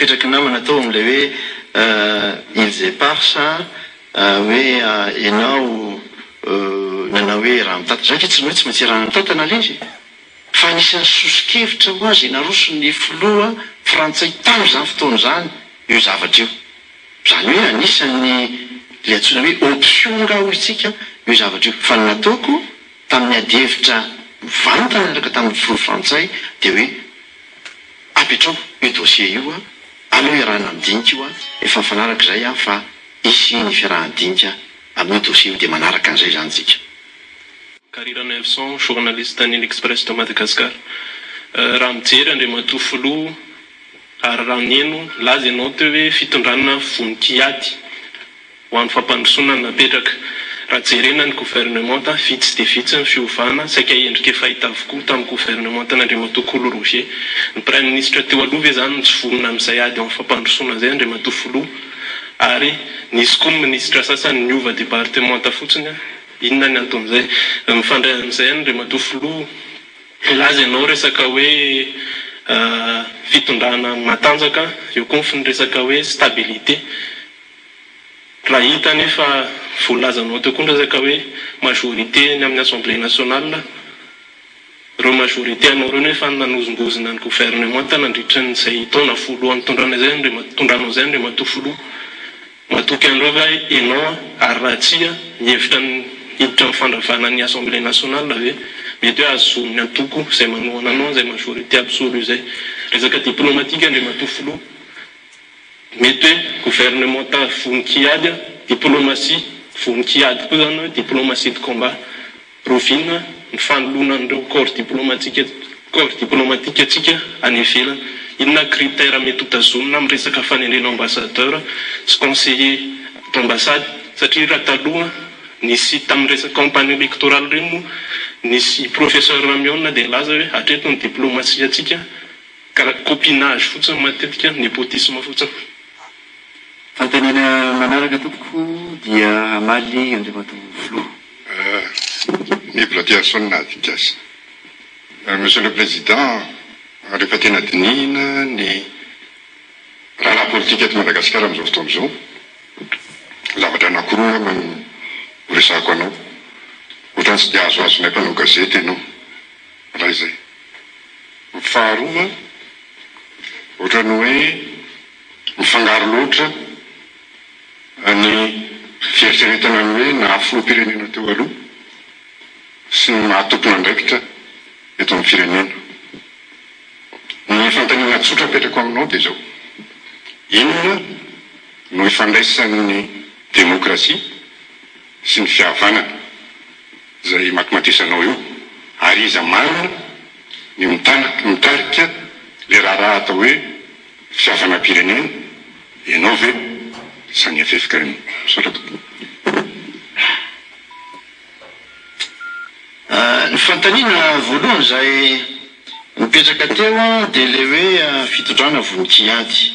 napetraky ny namana tao amin'ilay hoe Îles Éparses hoe ianao nanao hoe raha mitantana. Izany ange tsy hoe tsy maintsy iarahana mitantana ilay izy e! Fa anisan'ny soso-kevitra ho azy naroson'ny filoha frantsay tamin'izany fotoana izany io zavatra io. Izany hoe anisan'ny ilay antsoina hoe option angaha hoy isika io zavatra io. Fa ny nataoko tamin'ny adihevitra mivantana niaraka tamin'ny filoha frantsay dia hoe apetraho io dossier io aleo iarahana midinika io, efa mifanaraka izay fa hisy ny fiaraha-midinika amin'io dossier io dia manaraka an'izay izany isika. Carira Nelson, journaliste ny L'Express de Madagascar. Raha mijery Andriamatoa Filoha ary raha niheno nilaza ianao teo hoe fitondrana vonon-kiady ho an'ny fampandrosoana no napetraka. Raha jerena ny governemanta, vitsy dia vitsy ny fiovana, saika endrika efa hita avokoa tamin'ny governemantan'Andriamatoa Kolo Roger. Ny Praiminisitra teo aloha ve izany no tsy vonona amin'izay ady ho an'ny fampandrosoana izay Andriamatoa Filoha? Ary nisy koa ny minisitra sasany niova departemanta fotsiny. Inona ny anton'izay? Mifandray amin'izay Andriamatoa Filoha, nilaza ianao resaka hoe fitondrana matanjaka, eo koa ny resaka hoe stabilité. Raha hita anefa voalazanao teo koa ny resaka hoe majorité ny amin'ny Assemblée nationale, ireo majorité anao ireo nefa nanozongozona ny gouvernement nandritra an'izay taona voalohany nitondrana izay nitondranao izay Andriamatoa Filoha. Matoky an'ireo ve ianao ary raha tsia, mihevitra ny hiditra amin'ny fandravana ny Assemblée nationale ve? Mety hoe ahazoan'ny antoko izay manohana anao izay majorité absolue izay. Resaka diplomatique Andriamatoa Filoha. Mety hoe gouvernementa vonon-kiady, diplomatie vonon-kiady koa izany hoe diplomatie de combat. Rahoviana ny fanoloana an'ireo corps diplomatique corps diplomatique antsika any ivelany? Inona ny critère mety ho tazonina amin'ny resaka fanendrena ambassadeur sy conseiller d'ambassade? Satria raha taloha nisy tamin'ny resaka campagne électorale ireny moa nisy professeur Ramiona dia nilaza hoe hatreto ny diplomatie antsika karaha copinage fotsiny matetika, népotisme fotsiny. Fanontaniana manaraka tompoko dia hamaly Andriamatoa Filoha. Mivla Pierson Adikasa. Monsieur le Président, rehefa tena dinihina ny raharaha politika eto Madagasikara amin'izao fotoana izao, zavatra anankiroa angamba no horesahako anao. Ohatran'ny tsy dia azoazonay mpanao gazety ianao raha izay. Ny faharoa, ohatran'ny hoe mifangaro loatra ny fieritreretana ny hoe naha filoham-pirenena teo aloha sy ny maha tompon'andraikitra eto amin'ny firenena. Ny fanontaniana tsotra apetrako aminao dia izao, inona no ifandraisan'ny demokrasia sy ny fihavanana izay imatimatesanao io ary iza marina ny mitarika ilay raharaha atao hoe Fihavanam-pirenena, ianao ve sa ny ffkm? Misaotra tompoko. Ny fanontaniana voalohany izay nipetraka teo dia ilay hoe fitondrana vonon-kiady.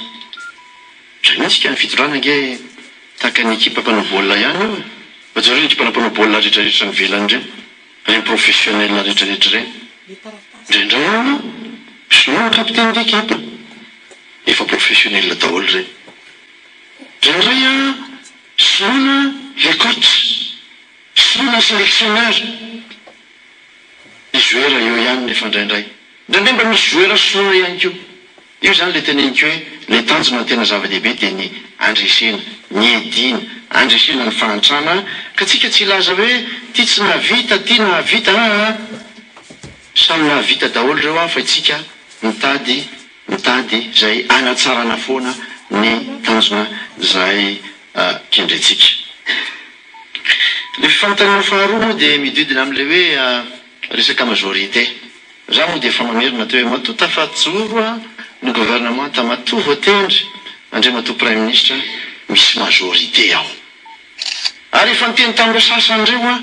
Ohatran'ny ny fitondrana ange tahaka ny ekipa mpanao baolina ihany io e! Fa jereo ireny ekipa mpanao baolina rehetrarehetra any ivelany ireny. Ireny professionnel rehetra rehetra ireny. Indraindray an, sinoa ny capitaine d'équipe. Efa professionnel daholo ireny. Indraindray an, sinoa le coach, sinoa sélectionneur. Ny joueur eo ihany nefa indraindray. Indraindray mba misy joueur sinoa ihany koa. Io izany ilay teneniko hoe ilay tanjona tena zava-dehibe dia ny handresena, ny hiadiana, handresena ny fahantrana ka tsika tsy hilaza hoe ty tsy nahavita, ty nahavita aa! Samy nahavita daholo ireo an fa itsika mitady mitady izay hanatsarana foana ny tanjona izay kendrentsika. Ilay fanontaniana faharoa moa dia midodina amin'ilay hoe resaka majorité. Za moa dia efa mamerina teo hoe matoa tafajoro ny gouvernemanta, matoa voatendry Andriamatoa Praiminisitra, misy majorité ao. Ary efa niteny tamin'ireo sasany ireo aho,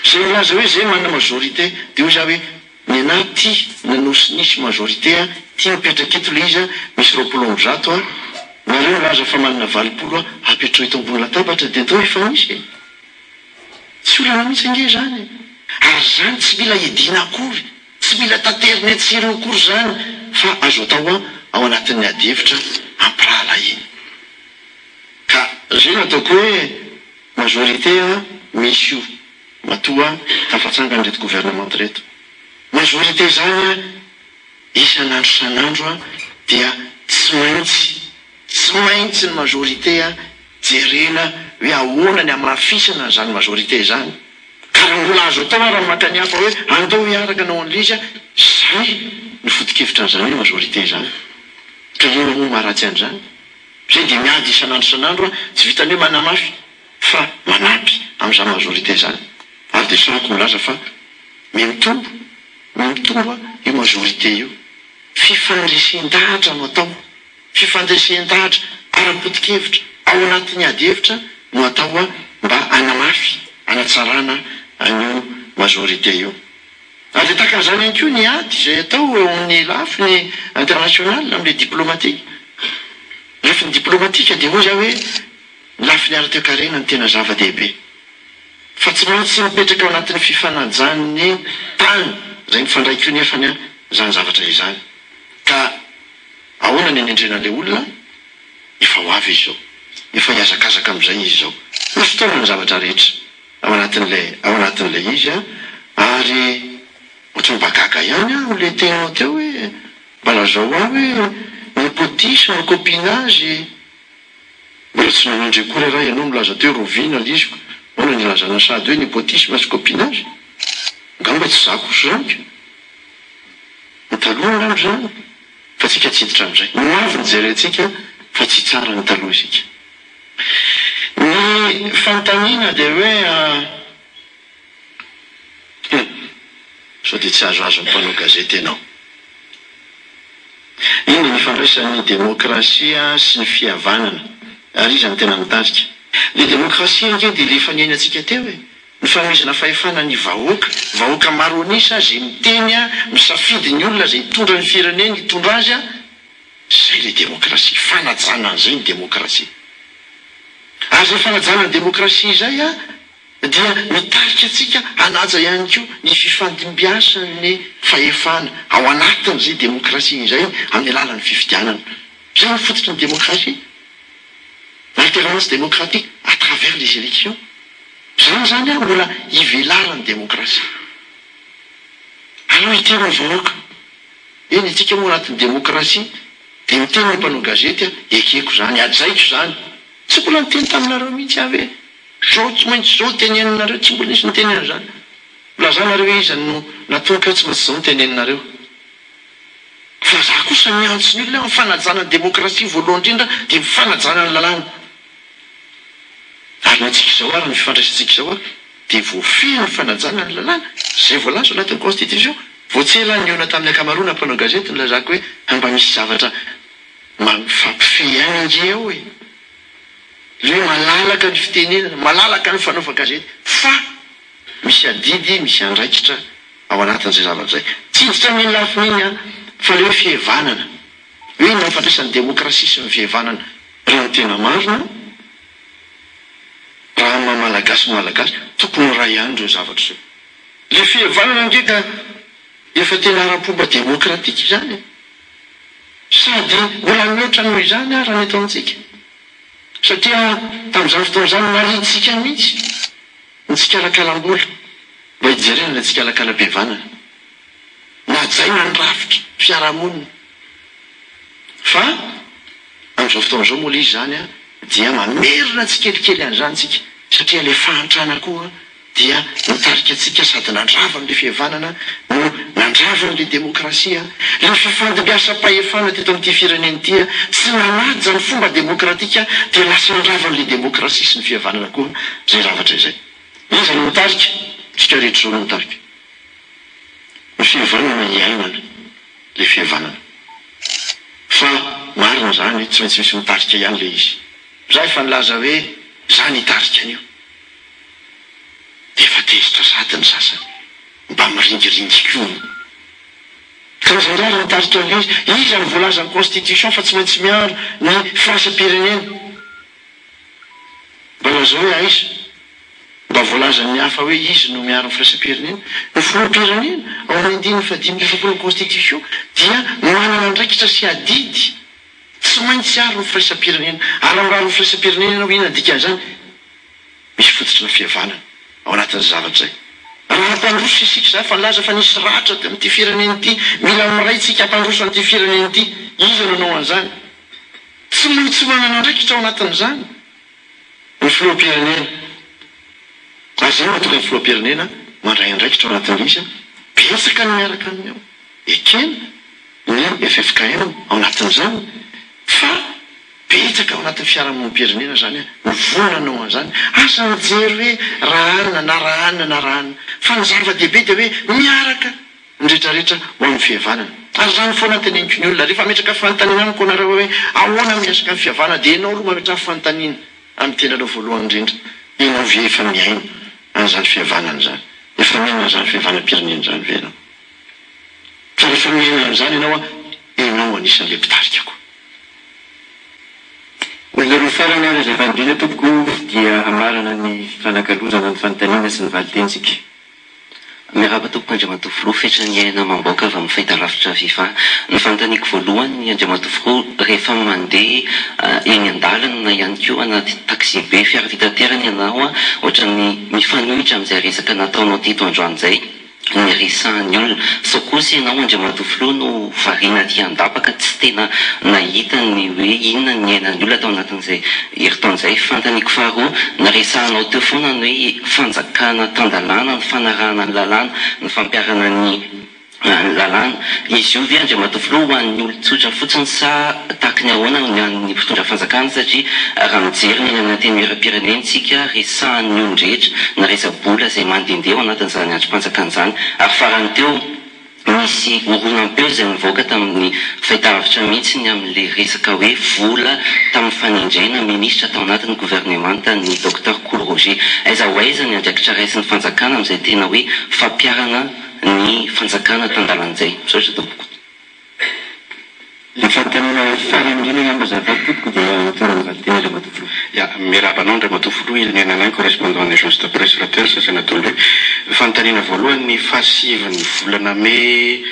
izay nilaza hoe zay manana majorité, dia hoy za hoe ny anah ty nanosy nisy majorité a, ty mipetraka eto le izy a, misy 120 a, nareo milaza fa manana 80 a, apetrao eto ambony latabatra dia ndao efa misy e. Tsy olana mihitsy ange izany e! Ary izany tsy mila hidiana akory, tsy mila taterina etsy sy eroa akory izany fa azo atao ao anatin'ny adihevitra Ampirahalahiana. Ka zay no ataoko hoe majorité a misy io matoa tafatsangana ireto gouvernement ireto. Majorité zany a isan'andro isan'andro a dia tsy maintsy tsy maintsy ny majorité a jerena hoe ahoana ny hamafisana an'izany majorité izany. Ka raha mbola azo atao ara ny maka ny hafa hoe andao hiaraka hanao an'ilay izy a, zay no foto-kevitra an'izany hoe majorité izany. Ka inona moa no maharatsy an'izany? Zay dia miady isan'andro isan'andro a, tsy vitan'ny hoe manamafy fa manampy amin'izany majorité izany. Ary dia sahako milaza fa mihamitombo, mihamitombo io majorité io. Fifandresen-dahatra no atao, fifandresen-dahatra ara-poto-kevitra ao anatin'ny ady hevitra no atao mba hanamafy, hanatsarana an'io majorité io. Ary dia tahaka an'izany ihany koa ny ady izay atao eo amin'ny lafiny international, amin'ilay diplomatique. Lafiny diplomatique dia hoy za hoe ny lafiny ara-toekarena no tena zava-dehibe. Fa tsy maintsy mipetraka ao anatin'ny fifanajan'ny tany izay mifandray koa nefany izany zavatra izany. Ka ahoana ny hanendrena an'ilay olona? Efa ho avy izy izao. Efa hihazakazaka amin'izay izy izao. Misy fotoana ny zavatra rehetra. Ao anatin'ilay ao anatin'ilay izy an, ary ohatran'ny mba gaga ihany aho amin'ilay teninao teo hoe mba lazao ahy hoe népotisme, copinage, mbola tsy nanendry akory raha ianao milaza teo rahoviana liziko, ahoana ny ilazana sady hoe népotisme sy copinage? Angamba tsy za kosa izany ka! Ny taloha angamba izany fa tsika tsy hiditra amin'izay, ny ho avy no jerentsika fa tsy hitsara ny taloha isika. Ny fanontaniana dia hoe hum, sao dia tsy azoazon'ny mpanao gazety ianao. Inona ny ifandraisan'ny demokrasia sy ny fihavanana ary iza no tena mitarika? Ilay demokrasia ange dia ilay efa niainantsika teo e! Ny fanomezana fahefana ny vahoaka, vahoaka maro an'isa izay miteny, misafidy ny olona izay hitondra ny fireneny, hitondra azy, Zay le demokrasia, fanajana an'izay ny demokrasia. Ary zay fanajana ny demokrasia izay dia mitarika antsika hanaja ihany koa ny fifandimbiasan'ny fahefana ao anatin'izay demokrasia izay amin'ny alalan'ny fifidianana. Zay ny fototry ny demokrasia, l'alternance démocratique à travers les élections. Zany zany mbola ivelaran'ny demokrasia. Aleo hiteny ny vahoaka. Eny, isika moa anatin'ny demokrasia dia miteny ny mpanao gazety a, ekeko izany, hajaiko izany. Tsy mbola niteny taminareo mihitsy aho hoe zao tsy maintsy zao teneninareo, tsy mbola nisy niteny an'izany. Lazanareo hoe iza no natomboka hoe tsy maintsy zao no teneninareo. Fa za kosa miantso ny olona hoe amin'ny fanajana ny demokrasia voalohany indrindra dia ny fanajana ny lalàna. Ary ny antsika izao ary ny fifandraisantsika izao ary dia voafehy ny fanajana ny lalàna izay voalaza ao anatin'ny constitution. Vao tsy ela aho nihaona tamin'ny ankamaroana mpanao gazety nilazako hoe hay mba misy zavatra mifampifehy ihany ange ao e! Ilay hoe malalaka ny fitenenana, malalaka ny fanaovan-gazety fa misy adidy, misy andraikitra ao anatin'izay zavatra izay. Tsy hiditra amin'iny lafiny iny aho fa ilay hoe fihevanana. Hoe inona ny ifandraisan'ny demokrasia sy ny fihevanana? Raha ny tena marina, raha ny maha Malagasy ny Malagasy, tokony ho iray ihany ireo zavatra ireo. Ilay fihevanana ange ka efa tena ara-pomba demokratika izany e! Sady mbola mihoatra noho izany ara ny eto amintsika. Satria tamin'izany fotoana izany nariantsika mihitsy ny tsikalakalam-bola mba hijerena ilay tsikalakalam-pihevanana. Najaina ny rafitra fiarahamonina. Fa amin'izao fotoana izao moa ilay izy izany dia mamerina tsikelikely an'izany isika satria ilay fahantrana koa dia nitarika antsika sady nandrava an'ilay fihavanana no nandrava an'ilay demokrasia, ilay fifandimbiasam-pahefana teto amin'ity firenena ity tsy nanaja ny fomba demokratika dia lasa nandrava an'ilay demokrasia sy ny fihavanana koa izay zavatra izay. Iza no mitarika? Isika rehetra izao no mitarika. Ny fihavanana iainana ilay fihavanana. Fa marina izany, tsy maintsy misy mitarika ihany ilay izy. Za efa nilaza hoe za nitarika an'io. Dia efa tezitra sahady ny sasany. Mba miringiringy koa. Ka ny zandary nitarika an'ilay izy. Iza no voalazan'ny constitution fa tsy maintsy miaro ny firaisam-pirenena? Mba lazao hoe aiza? Mba voalazan'ny hafa hoe izy no miaro ny firaisam-pirenena. Ny filoham-pirenena, ao amin'ny andininy fahadimy amby efapolo ny constitution, dia manana andraikitra sy adidy. Tsy maintsy hiaro ny firaisam-pirenena. Ary raha mirary ny firaisam-pirenena ianao, inona ny dikan'izany? Misy fototra ny fihavanana ao anatin'ny zavatra izay. Raha hampandroso isika, izaho efa nilaza fa nisy ratra teo amin'ity firenena ity, mila miray isika hampandroso an'ity firenena ity. Iza no hanao an'izany? Tsy maintsy manana andraikitra ao anatin'izany ny filoham-pirenena. Ary izay no mahatonga ny filoham-pirenena mandray andraikitra ao anatin'ilay izy. Betsaka ny miaraka aminy ao. Ekena ny ffkm ao anatin'izany fa betsaka ao anatin'ny fiarahamonim-pirenena izany no vonona hanao an'izany. Aza mijery hoe raha anona na raha anona na raha anona fa ny zava-dehibe dia hoe miaraka ny rehetrarehetra ho amin'ny fihavanana. Ary izany foana teneniko ny olona, rehefa hametraka fanontaniana amiko ianareo hoe ahoana ny resaka ny fihavanana dia ianao aloha mametraha fanontaniana amin'ny tenanao voalohany indrindra, ianao ve efa miaina an'izany fihavanana izany? Efa miaina an'izany fihavanam-pirenena izany ve ianao? Fa rehefa miaina an'izany ianao an, ianao anisan'ilay mpitarika koa. Olona roa farany ary azafady indrindra tompoko dia hamarana ny fifanakalozana ny fanontaniana sy ny valin-tenintsika. Miarahaba tompoko Andriamatoa Filoha Fetraniaina Amam-bahoaka avy amin'ny fahitalavitra Viva. Ny fanontaniako voalohany Andriamatoa Filoha, rehefa mandeha eny an-dalana na ihany koa anaty taxi-be, fiara fitaterana ianao, ohatran'ny mifanohitra amin'izay resaka nataonao teto androany izay, ny resahan'ny olona. Sao kosa ianao Andriamatoa Filoha no variana aty an-dapa ka tsy tena nahita ny hoe inona ny niainan'ny olona tao anatin'izay herintaona izay. Fanontaniako faharoa, naresahanao teo foana ny hoe fanjakana tan-dalàna, ny fanarahana ny lalàna, ny fampiharana ny lalàna. Izy io ve Andriamatoa Filoha ho an'ny olon-tsotra fotsiny sa tahaky ny ahoana ny an'ny mpitondra fanjakana satria raha mijery ny eny amin'ny antenimierampirenena isika resahan'ny olon-drehetra ny resa-bola izay mandehandeha ao anatin'izany andrim-panjakana izany ary farany teo nisy horonam-peo izay nivoaka tamin'ny fahitalavitra mihitsy ny amin'ilay resaka hoe vola tamin'ny fanendrena minisitra tao anatin'ny governemanta ny Docteur Kolo Roger. Aiza ho aiza ny andraikitra raisin'ny fanjakana amin'izay tena hoe fampiharana ny fanjakana tan-dalana izay? Misaotra tompoko. Ilay fanontaniana farany indrindra angamba azafady tompoko dia tonga ny valinteny Andriamatoa Filoha. Ya, miarahaba anao Andriamatoa Filoha, Iliniaina Alain, correspondant ny agence de presse Reuters, Anadolu. Fanontaniana voalohany, ny faha sivin'ny volana mey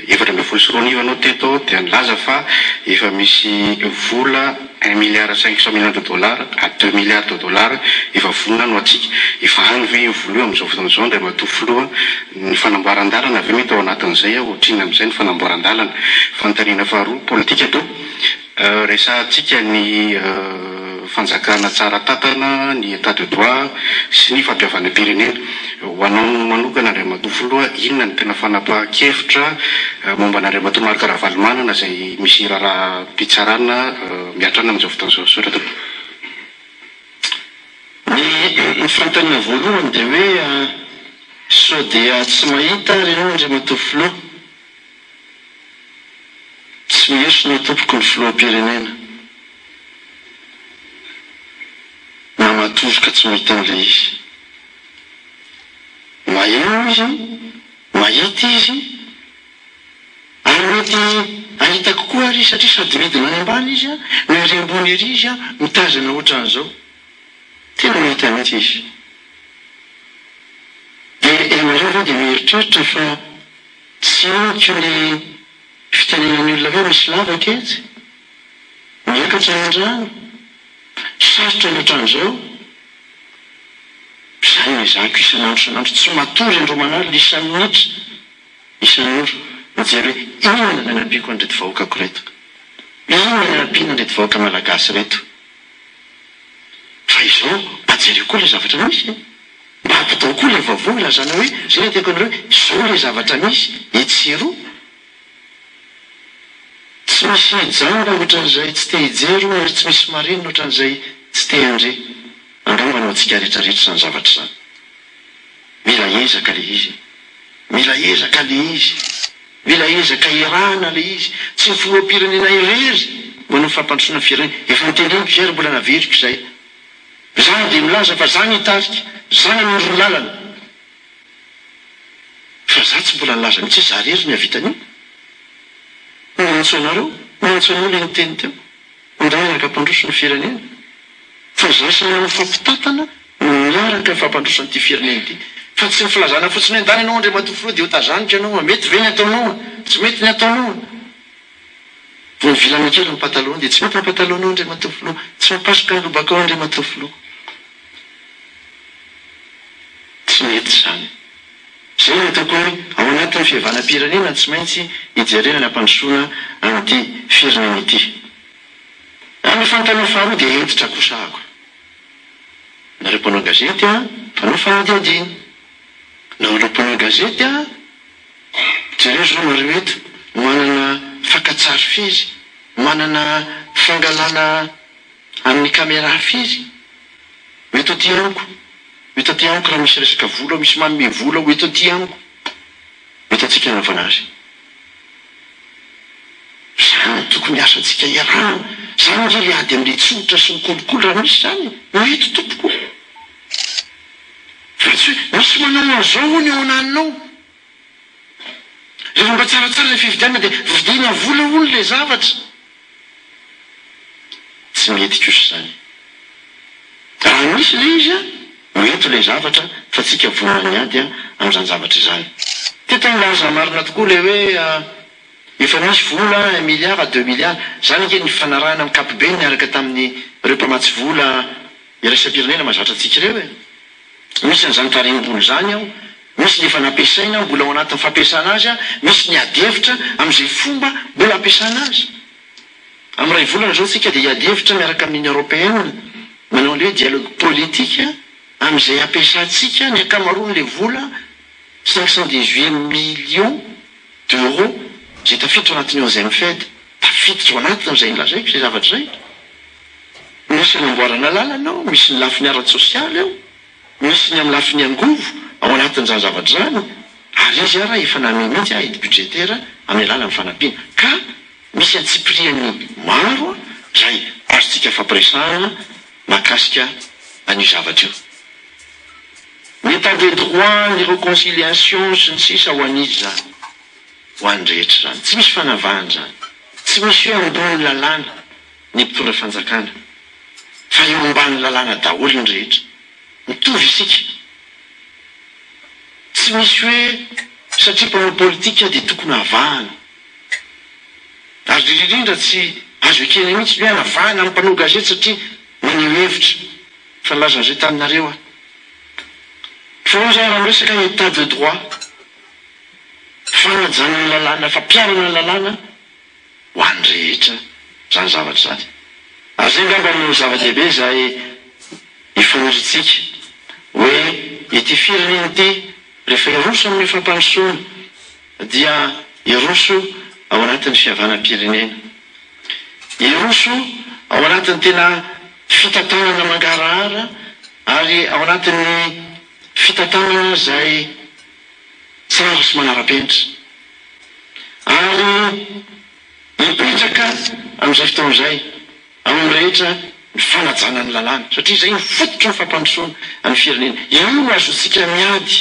2014 ianao teto dia nilaza fa efa misy vola un milliard cinq cent millions de dollars à deux milliards de dollars efa vonona any ho antsika. Efa any ve io vola io amin'izao fotoana izao Andriamatoa Filoha? Ny fanamboaran-dalana ve mety ao anatin'izay aho ohatr'inona amin'izay ny fanamboaran-dalana? Fanontaniana faharoa, politika aloha, resahantsika ny fanjakana tsara tantana, ny état de droit sy ny fampihavanam-pirenena. Ho anao manokana Andriamatoa Filoha, inona no tena fanapahan-kevitra momba an'Andriamatoa Marc Ravalomanana izay misy raharaham-pitsarana mihatra any amin'izao fotoana izao? Misaotra tompoko. Ny fanontaniana voalohany dia hoe sao dia tsy mahita ary ianao Andriamatoa Filoha? Tsy mihesona tompoko ny Filoham-pirenena na matory ka tsy mahita an'ilay izy. Maheno izy, mahita izy. Ary mety hahita kokoa ary izy satria sady midina any ambany izy no ery ambony ery izy mitazana ohatran'izao. Tena mahita mihitsy izy. Dia ianareo ve dia mieritreritra fa tsy henoko ny fitenenan'ny olona hoe misy lavaka etsy? Miakatra ny rano? Sarotra ny ohatran'izao? Izany no ezahako isan'andro isan'andro, tsy matory andro aman'alina, isa-minitra. Isan'ora, mijery hoe inona no hanampiako an'ireto vahoakako ireto? Inona no hanampiana an'ireto vahoaka malagasy ireto? Fa izao, mba jereo koa ilay zavatra misy e! Mba ampitao koa ilay vaovao ilazana hoe, izay no teniko anareo hoe, izao ilay zavatra misy etsy sy eroa. Tsy misy jamba ohatran'izay tsy te hijery hono ary tsy misy marenina ohatran'izay tsy te handre. Angamba no antsika rehetrarehetra izany zavatra izany. Mila ezaka le izy e. Mila ezaka le izy. Mila ezaka iarahana le izy. Tsy ny filoham-pirenena irery manao fampandrosoana ny firenena. Efa noteneniko izay ary mbola naveriko izay. Za dia milaza fa za nitarika, za nanoro ny lalana. Fa za tsy mbola nilaza mihitsy hoe za irery no hahavita an'io. Miantso anareo, miantso anao le niteny teo. Ndray araka hampandroso ny firenena fa za sy ianao mifampitantana no miaraka mifampandroso an'ity firenena ity fa tsy ny filazana fotsiny hoe ndana ianao Andriamatoa Filoha dia ho tazaniko ianao a, mety ve ny ataonao a, tsy mety ny ataonao a. Vao mivilana kely ny pataloha dia tsy mety ny patalohanao Andriamatoa Filoha, tsy mipasoka ny lobakao Andriamatoa Filoha. Tsy mety izany. Izay no ataoko hoe ao anatin'ny fihavanam-pirenena tsy maintsy hijerena ny hampandrosoana an'ity firenena ity. Raha ny fanontaniana faharoa dia hentitra kosa ahako. Nareo mpanao gazety a, mpanao fanadihadiana. Nareo mpanao gazety a, jereo izao nareo eto, manana fakan-tsary firy, manana fangalana amin'ny camera firy? Ho eto aty amiko, ho eto aty amiko raha misy resaka vola, misy manome vola ho eto aty amiko. Ho hitantsika hanaovana azy. Izany no tokony asantsika iarahana. Izany ange ilay ady amin'ilay tsolotra sy ny kolikoly raha misy izany e. Ho eto tompoko. Fa tsy hoe misy manao an'izao hono eo ananona ao. Rehefa mba tsaratsara ilay fifidianana dia vidiana vola hono ilay zavatra. Tsy mety kosa izany. Raha misy ilay izy an, mety ilay zavatra fa tsika vonona ny ady amin'izany zavatra izany. Teto nilaza marina tokoa ilay hoe efa misy vola un milliard à deux milliards, izany ange nifanarahana ankapobeny niaraka tamin'ireo mpamatsy vola iraisam-pirenena mahazatra antsika ireo e. Misy an'izany tarehimbony izany ao, misy ny efa nampiasaina mbola ao anatin'ny fampiasana azy, misy ny ady hevitra amin'izay fomba mbola ampiasana azy. Amin'ny iray volana izao isika dia hiady hevitra miaraka amin'ny Union Européenne, manao an'ilay hoe dialogue politique amin'izay hampiasantsika ny ankamaroan'ilay vola 518 millions d'euros izay tafiditra ao anatin'ny onzième Fed. Tafiditra ao anatin'izay nolazaiko izay zavatra izay. Misy hanamboarana lalana ao, misy ny lafiny ara-tsosialy ao, misy ny amin'ny lafiny angovo ao anatin'izany zavatra izany, ary izy ara efa nanome mihitsy aide budgétaire amin'ny alalan'ny fanampiana. Ka misy antsipiriany maro izay azontsika fampiresahana mahakasika an'io zavatra io. Ny état de droit, ny reconciliation sy ny sisa ho an'iza izany? Ho an'ny rehetra izany. Tsy misy fanavahana izany. Tsy misy hoe ambony lalàna. ny mpitondra fanjakana fa eo ambany lalàna daholo ny rehetra, mitovy isika, tsy misy hoe satria mpanao politika dia tokony havahana, ary indrindra indrindra tsy azo ekena mihitsy ny hoe hanavahana ny mpanao gazety satria maneho hevitra, efa nilaza an'izay taminareo aho, fa hoy izaho raha miresaka état de droit, fanajana ny lalàna, fampiharana ny lalàna, ho an'ny rehetra izany zavatra izany. Ary izay angamba no zava-dehibe izay ifaniriantsika, hoe ity firenena ity rehefa hiroso amin'ny fampandrosoana dia hiroso ao anatin'ny fihavanam-pirenena, hiroso ao anatin'ny tena fitantanana mangarahara ary ao anatin'ny fitantanana izay tsara sy manara-penitra. Ary mipetraka amin'izay fotoana izay amin'ny rehetra ny fanajana ny lalàna, satria izay no fototry ny fampandrosoana ny firenena. Io no azontsika miady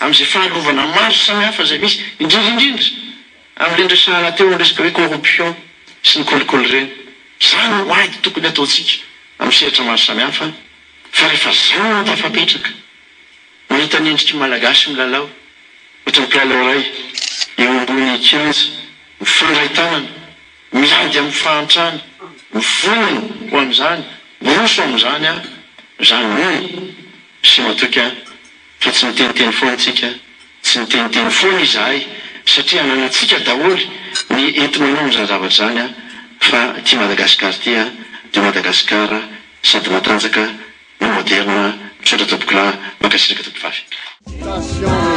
amin'izay fahalovana maro samihafa izay misy, indrindra indrindra amin'ireny resahana teo amin'ny resaka hoe corruption sy ny kolikoly ireny. Izany no ady tokony hataontsika amin'ny sehatra maro samihafa, fa rehefa izany no tafapetraka, Mahita ny endriky Malagasy milalao ohatran'ny mpilalao iray eo ambony kianja, mifandray tanana, miady amin'ny fahantrana, mivonona ho amin'izany, miroso amin'izany aho, izany mino sy matoky aho fa tsy miteniteny foana tsika, tsy miteniteny foana izahay satria ananantsika daholo ny enti-manao an'izany zavatra izany fa ity Madagasikara ity dia Madagasikara sady matanjaka no moderna, misaotra tompokolahy, mankasitraka tompovavy.